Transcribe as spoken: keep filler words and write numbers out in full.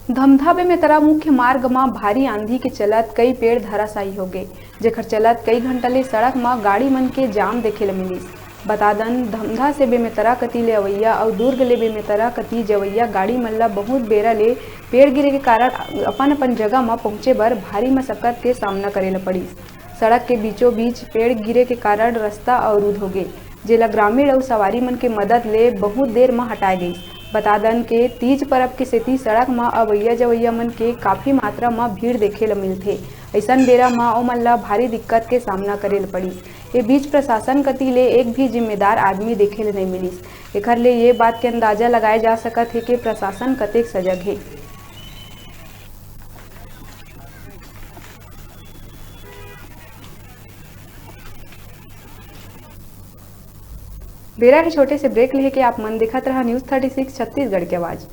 धमधा बेमेतरा मुख्य मार्ग म भारी आंधी के चलत कई पेड़ धराशायी हो गे, जेखर चलत कई घंटा ले सड़क म गाड़ी मन के जाम देखे ल मिलिस। बता दन, धमधा से बेमेतरा कति ले अवइया अउ दुर्ग ले बेमेतरा कति जवइया गाड़ी मन ल बहुत बेरा ले पेड़ गिरे के कारण अपन अपन जगह म पहुंचे बर भारी मशक्कत के सामना करे ल पड़िस। सड़क के बीचों बीच पेड़ गिरे के कारण रस्ता अवरुद्ध हो गे, जेला ग्रामीण अउ सवारी मन के मदद ले बहुत देर म हटाए गइस। बता दन के तीज परब के सेती सड़क म अवइया जवइया मन के काफी मात्रा म भीड़ देखे ल मिलथे। अइसन बेरा म ओमन ल भारी दिक्कत के सामना करे ल पड़िस। ए बीच प्रशासन कति ले एक भी जिम्मेदार आदमी देखे ल नइ मिलिस। एखर ले ये बात के अंदाजा लगाए जा सकत हे के प्रशासन कतेक सजग हे। बेरा हे छोटे से ब्रेक लेके, आप मन देखत रहा News Thirty Six छत्तीसगढ़ के आवाज।